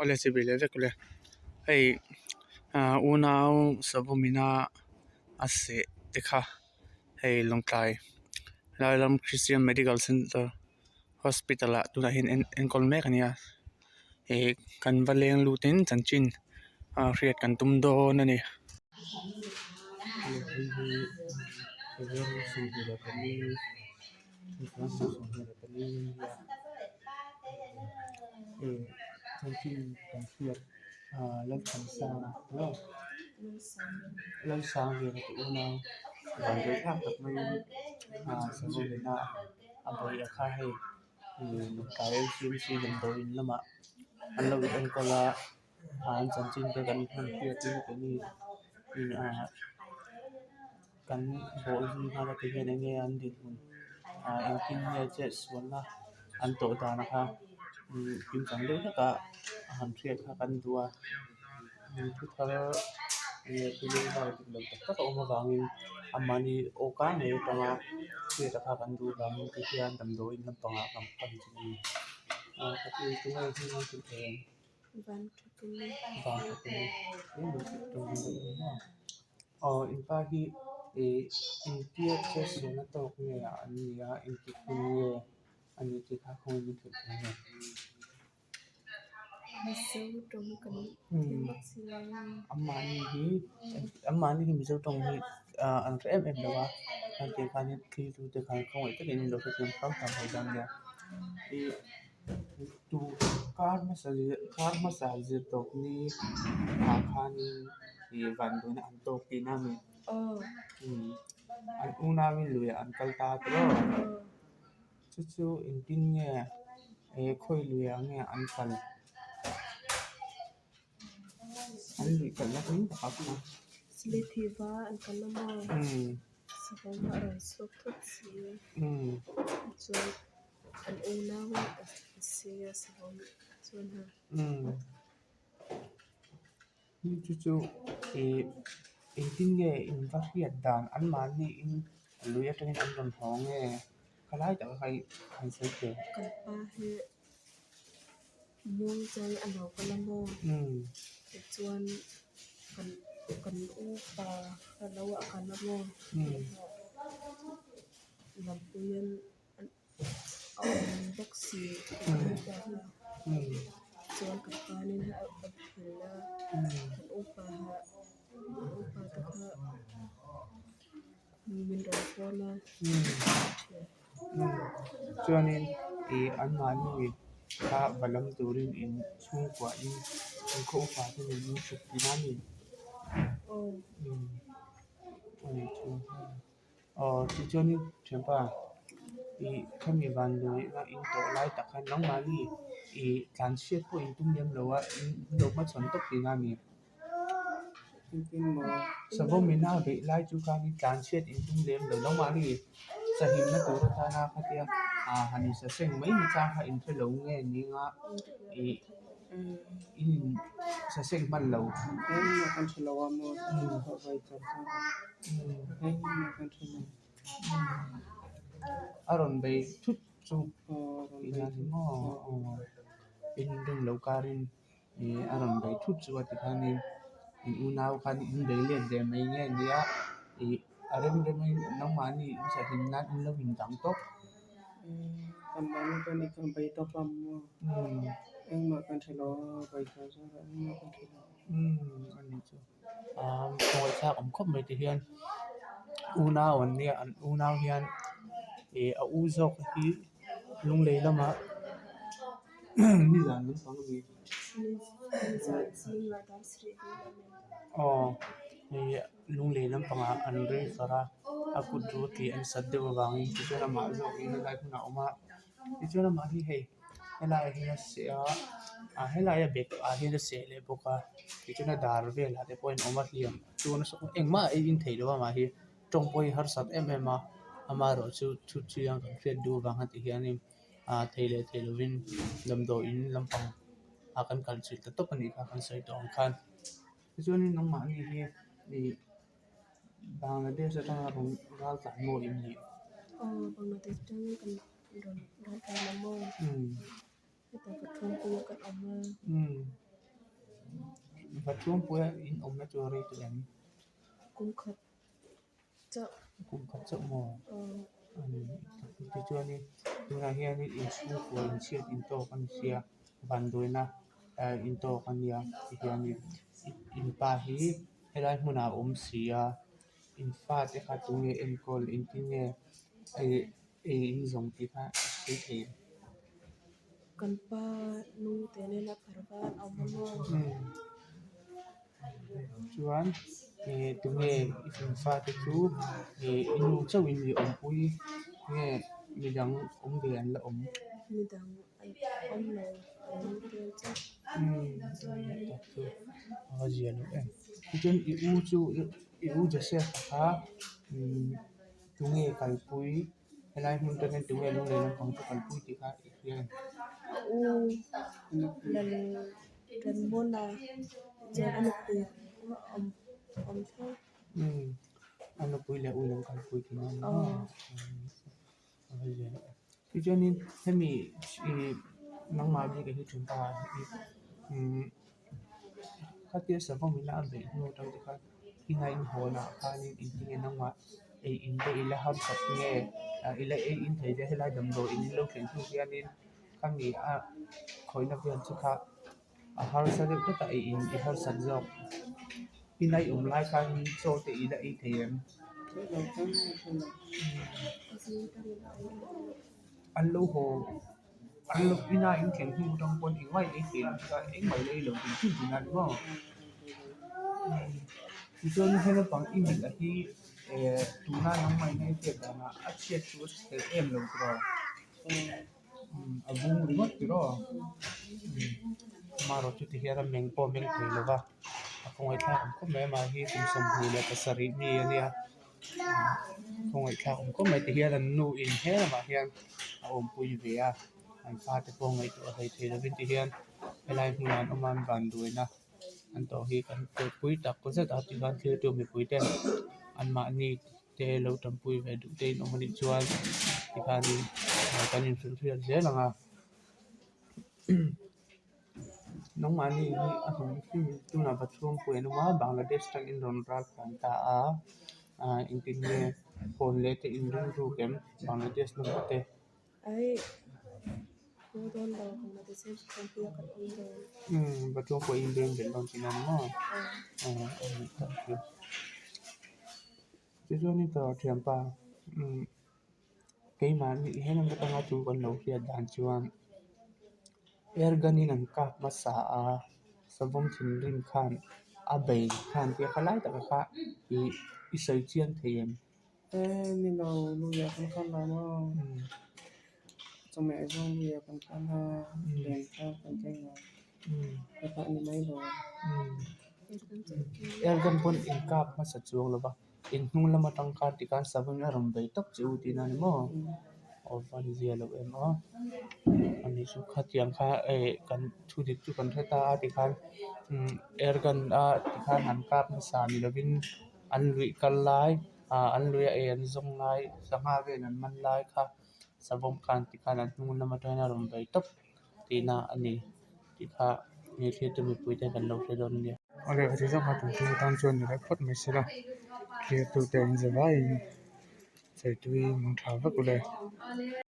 Awle chibai leh vek ule hei ah unau savawmina a seh te kha hei lawngtlai lairam christian medical center hospital ah tunah hian en enkawl mek a ni a ih kan va leng lut in chanchin ah hriat kan tum dawn a ni. An chanchin te kan hman hriat in keini in ah kan bawh zui nghal a ti hian eng nge an dinhmun ah engtin nge chet sualna an tawh dan kha kimchang deuh hlek a han hriat kha kan duh a thu thar leh thil vel dik lo tak tak a awm avangin amahni aw kang ngei atanga hriat kha kan duh avangin ti hian damdawiin lampangah kan pan chu a ni ah ka pi tunge hming an tih thei ang. Aw inpa hi ih engtia chet sualna tawk nge an ni a engtik hun nge a nih tih kha khawngaih min hrilh thei nge. Anmahni hi anmahni hi Mizo tawng hi ah an hre em em lo a hetiang khan thil tu te khan khawngaih takin min lo hrethiam hram hram thei dawn nia ih. Tu kar hmasa kar hmasa zir tawp ni ah khanin ih vanduaina an tawk tihna a ni. An unauin luiah an kal ta tawh a. Chu chu engtin nge eh khawi luiah nge an kal? An luih kalna hming takah khan. Silithiva an kal a maw? Savawm a rawn chhuak thut si. Chuan an unau a sia savawm chuan ha. Chu chu ih engtin nge in va hriat dan anmahniin lui atangin an rawn haw nge khalai takah kha han sawi teh. Kan pa hi Muangchang a lo kal a maw? Tichuan kan kan upa a lo a kal a maw? Lampuiin a awm bawk si kan upa kha chuan kan panin a hrilh a kan upa ha kan upa te kha min rawn phone a. Chuanin ih anmahni kha va lam turin in chhungkua in in khaw upa te nen in chhuk tih na a ni. Aw tichuanin thianpa ih khami van luihna in tawh lai tak khan nangmahni ih tlanchhiat pawh in tum lem lo a in lo hmachhawn tawp tih na a ni. Savawmina a beih lai chu khanin tlanchhiat in tum lem lo nangmahni sahimna tur atana khatia ah han insa seng mai ni chang kha in hre lo nge ning a ih in insa seng hman lo. A rawn bei thut chu in rin loh karin. Ih a rawn bei thut chu a ti khanin in unau khan in bei let ve mai nge nia ih a rem remin nangmahni in sahlim nan in lo indang tawp. A nih chu ah ngawih thlak awm khawp mai ti hian unau an nia an unau hian ih a u zawk hi lunglei lamah. Nizan lampang a ni. Aw hei lunglei lampangah an rei far a a kut ru tih an sat deuh avangin tichuan amah zawk hi helai hmunah a awm a tichuan amah hi hei helaiah hian a seh a ah helaia bag ah hian a seh leh bawk a tichuan a dar velah te pawhin a awm a hliam chuan engmah a ei in theih loh amah hi tawng pawh hi harsat em em a amaherawhchu thu chiang kan hriat duh avang a ti hianin. ah thei leh thei lovin damdawiin lampang ah kan kal chilh ta tawp a nih kha kan sawi tawh ang khan tichuanin nangmahni hi ih Bangladesh atanga rawn ral tlan maw in nih? Aw Bangladesh atangin kan rawn ral tlan a maw? Hetah ka chhungkua kan awm a. Vathuampuia in awmna chu a rei tawh em? Kum khat chauh. Kum khat chauh maw? Tichuanin tunah hianin inchhungkua inchhiat intawk a ni sia, vanduaina intawk a nia tihianin inpa hi helai hmunah a awm si a, in fate kha tunge enkawl engtin nge ei in zawng tih kha a sawi thei em? Kan pa nu te nena parvan a awm a maw? Chuan ih tunge i in fate chu ih i nu chauhin i awmpui nge midang awm ve an la awm? Midang an awm lo an nu te chauh. Umm tak chu a zia lo em. Tichuan i u chu i u Joseph a kha umm tunge kalpui? Helai hmun te hian tunge lunglei lampang chu kalpui tih kha i hria em? A u lal Ranmawna chuan a nupui a awm awm tho. Umm a nupui leh a u in an kalpui tih na a ni maw? Tichuanin hemi ih nangmah bik ah hi thianpa hi umm khatia savawm ina a beih hnu atang te khan ina inhawnah khanin engtin nge nangmah ei in te ila harsat nge ila ei in thei te helai damdawi in lo thlen hnu hianin khami a khawihna vel chu kha a harsa deuh tlat a ei in i harsat zawk ina i awm lai khan chaw te ila ei thei em? An lo haw an lo ina in thlen hnu atang pawn engmah i ei thei lo kha engmah i la ei lo tih hrim tihna a ni maw? Tichuan he naupang i mit a hi eh tuna nangmah ina i hriat danah a chhiat chu a chhe em lo tiraw? A bung ringawt tiraw? Amaherawh chu tihian a meng pawh a meng thei lo va, a khawngaihthlak awm khawp mai amah hi kum 27 mi a nia. Khawngaihthlak awm khawp mai tihian an nu in he lamah hian a awmpui ve a, an fate pawh ngaihtuah hlei thei lovin tihian helai hmunah an awm a, an vanduaina an tawh hi kan tuipui tak zet a tikhan thiltu mipui ten anmahni te lo tanpui ve duh te in awm anih chuan tikhanin kan inhrilh hriat zel ang a. Nangmahni hi a hnung hrim tunah Vathuampui an awm a, Bangladesh atangin rawn ral tlan ta a, ah engtin nge hawn leh te in ring ruk em Bangladesh lamah te. Aih haw dawn lo Bangladesh hi Vathuampui a kan awm dawn. Umm Vathuampui in beng belh dawn tihna a ni maw? Aw a nih tak chu. Tichuan i tawrh thianpa umm keimahni he lam atanga chu kan lo hriat dan chuan air gun in an kap hmasa a savawm thinrim khan a bei khan tia kha lai taka kha ih i sawi chiang thei em? E ni lo luia kan kal lo maw? Chawhmeh zawng luia kan kal a leng kha kan keng a hetah ni mai lo. Air gun pawn in kap hmasa chuang lo va in hnung lam atang khan tikhan savawm a rawn bei tawp che u tihna a ni maw? Aw van zia lo em aw ani chu khatiang kha eh kan thu dik chu kan hre ta a tikhan air gun a tikhan an kap hmasa ni lovin an luih kal lai ah an lui a ei an zawng lai sangha vel an man lai kha savawm khan tikhan an hnung lam atangin a rawn bei tawp tihna a ni tih kha he thlir mipui te kan lo hre dawn a nia. Awle heti zawng kha tum thil atan chuan ni leh phawt mai sela thlir tute an za vaiin sawi tui mang tha vek ule.